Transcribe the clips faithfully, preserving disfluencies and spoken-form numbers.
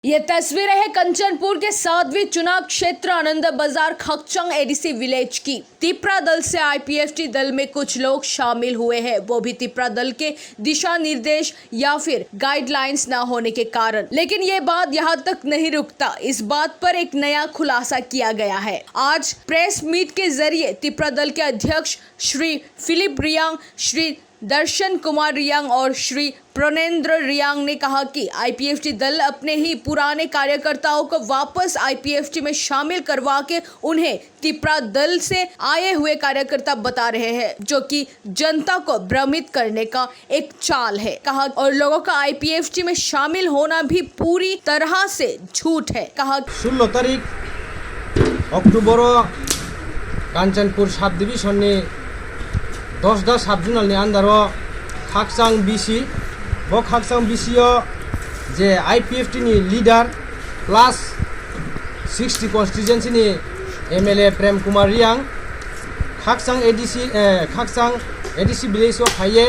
ये तस्वीरें हैं कंचनपुर के सातवीं चुनाव क्षेत्र आनंद बाजार खकचंग एडीसी विलेज की। तिपरा दल से आईपीएफटी दल में कुछ लोग शामिल हुए हैं, वो भी तिपरा दल के दिशा निर्देश या फिर गाइडलाइंस ना होने के कारण। लेकिन ये बात यहाँ तक नहीं रुकता, इस बात पर एक नया खुलासा किया गया है। आज प्रेस मीट के जरिए तिपरा दल के अध्यक्ष श्री फिलिप रियांग, श्री दर्शन कुमार रियांग और श्री प्रणेंद्र रियांग ने कहा कि आईपीएफटी दल अपने ही पुराने कार्यकर्ताओं को वापस आईपीएफटी में शामिल करवा के उन्हें तिपरा दल से आए हुए कार्यकर्ता बता रहे हैं, जो कि जनता को भ्रमित करने का एक चाल है, कहा, और लोगों का आईपीएफटी में शामिल होना भी पूरी तरह से झूठ है, कहा। ষোলো তারিখ অক্টোবর কাঞ্চনপুর সাব ডিভিশননি দশদা সাব জোনালনি আন্ডারও খাকচাং বিসি, ব খাকচাং বিসিও যে আইপিএফটিনি লিডার প্লাস সিক্সটি কনস্টিটুয়েন্সিনি এমএলএ প্রেম কুমার রিয়াং খাকচাং এডিসি, এ, খাকচাং এডিসি ভিলেজও ফাইয়ে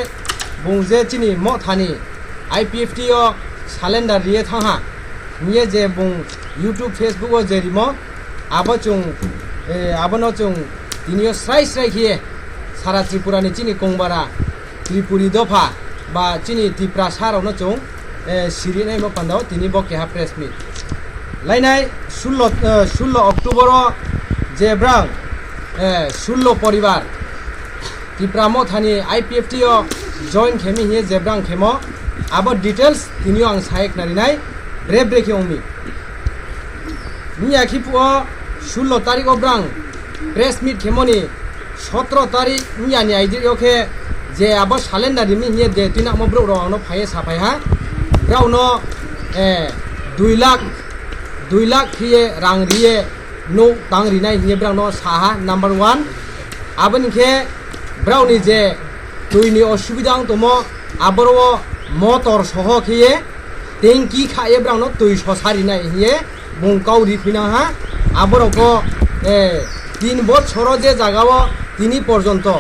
bung je chini mothani আইপিএফটিও সালেন্ডার রিয়ে থাঙা নিয়ে যে bung YouTube Facebook-o je rimo abo chwng, e, abono chwng tinio srai srai khe sara Tripurani chini kongbara Tripuri dopha ba chini Tiprasa rokno chwng, e, siri naimo pandao tini bo keha press meet. Lainai ষোলো, e, ষোলো October-o je brang, e, ষোলো poribar Tipra Mothani আইপিএফটিও join khemi hiye je brang khemo abo details tinio ang saik narinai bre bre khe ongmi. Miya khipuo ষোলো tarikh-o brang press meet khemoni সতেরো tarikh miyani ideo khe je abo cylinder rimi hiye de tinamo borok rok ano phaiye saphai ha. Brao no, eh, দুই লাখ, দুই lakh hiye rang riye nuk tang rinai hiye brao no saha number one. Aboni khe brao ni je twi ni osubida wng tomo aboro motor soho khiye tengki khaye brangno twi sosa rinai hiye bung kau ri khuina ha. Aborok bo, eh, tin bochoro je jagao tini porjonto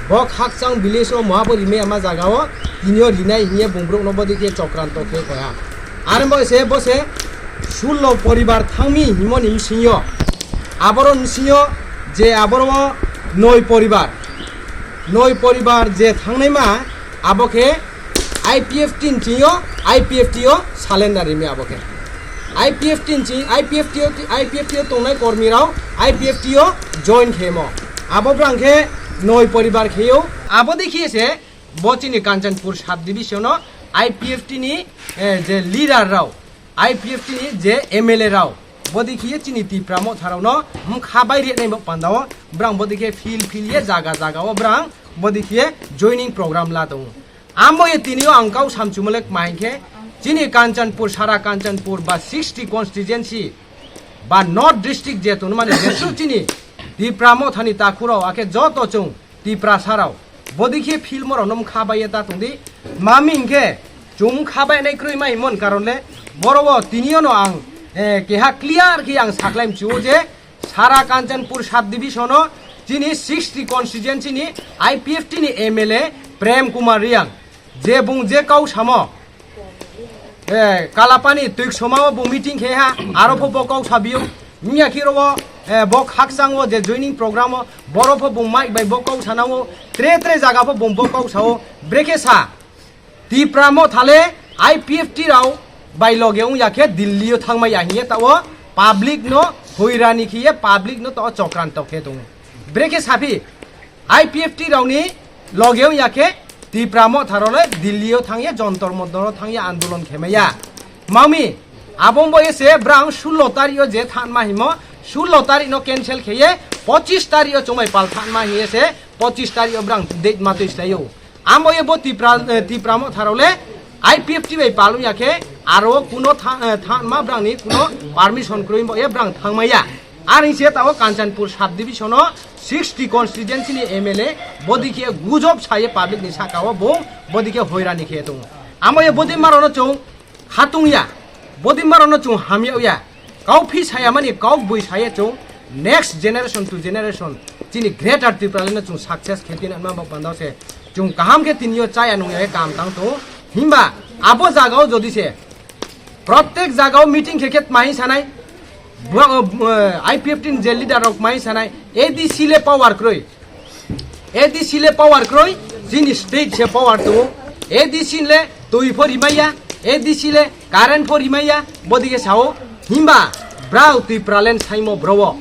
bo Khakchang village o mohabo rimai ama jagao tinio rinai hiye bung brokno bodi khe chokranto khe khoya. Armo se bo se ষোলো poribar thangmi himoni msingyo aboro msingyo je aboro noi poribar, noi poribar je thangnaima abo khe I P F T ni chingyo, I P F T o salenda rimi abo khe. I P F T ni ching, I P F T o, I P F T o tongnai kormi rao I P F T o join khemo. Abo brang khe noi poribar kheyo. Abo dekhiye se bo chini Kanchanpur sub division o I P F T ni, eh, je leader rao, I P F T ni je M L A rao, bodi khiye chini Tipra Motha rao no mkha bai ri nai bo panda o, brang bodi khe fil fil ye jaga jaga o brang bodi khiye joining program la tongo. Ambo ye tini o ang kau samchumolek ma hinkhe chini Kanchanpur, sara Kanchanpur ba sixty constituency ba North District je tongmani jesu chini Tipra Motha ni takhu rao akhe joto chwng Tiprasa rao bodi khe film rao no mkha bai ye ta tongdi. Mami hinkhe chwng mkha bai nai kroi mai mon karon le boro o tini o no ang, eh, keha clear khe ang saklai mchu o je sara Kanchanpur sub division o chini sixty constituency ni I P F T ni M L A Prem Kumar Riang je bung je kau samo, eh, Kalapani Tuiksoma o bo meeting khe ha, aro pho bo kok sabio. Miya khiro o, eh, bo Khakchang o je joining program o, boro pho bo mic bai bo kok sana o, tre tre jaga pho bo bo kok sao, brekhe sa. Tipra Motha le I P F T rao bai loge wng ya khe Delhi o thangmai ya hiye ta o public no hoirani khiye public no ta o chokranto khe tongo. Brekhe saphi, I P F T rao ni loge wng ya khe Tipra Motha rao le Delhi o thangye Jontor Montor o thangye andolon khemaya. Mami, abo bo ese brang ষোলো tarikh o je thanma himo, ষোলো tarikh no cancel kheye, পঁচিশ tarikh o chumai pal thanma hiye se, পঁচিশ tarikh o brang date ma twi slai o. Amo ye bo Tipra, eh, Tipra Motha rao le I P F T bai pal wng ya khe aro kuno tha-, eh, thanma brang ni kuno permission kroi bo ye brang thangmaya. Ani se ta o Kanchanpur sub division o sixty constituency ni M L A bodi khe gujob saye public ni saka o bung bodi khe hoirani khe tongo. Amo ye bodi maro no chwng khatung ya, bodi maro no chwng hamya ya. Kau phi saya mani kau bui saya chwng next generation to generation chini greater Tipraland no chwng success khe tin anma bok bandao se chwng kaham khe tini o chaya nung ya kam tang tongo. Himba abo jaga o jodi se Protek jagao meeting khe khe tmai sanai. Bro, uh, I P F T ni je leader rok mai sanai, A D C le power kroi. A D C le power kroi, chini state se power tongo. A D C le twi pho rimaya, A D C le current pho rimaya, bodike sao. Himba, brao Tipraland saimo browo.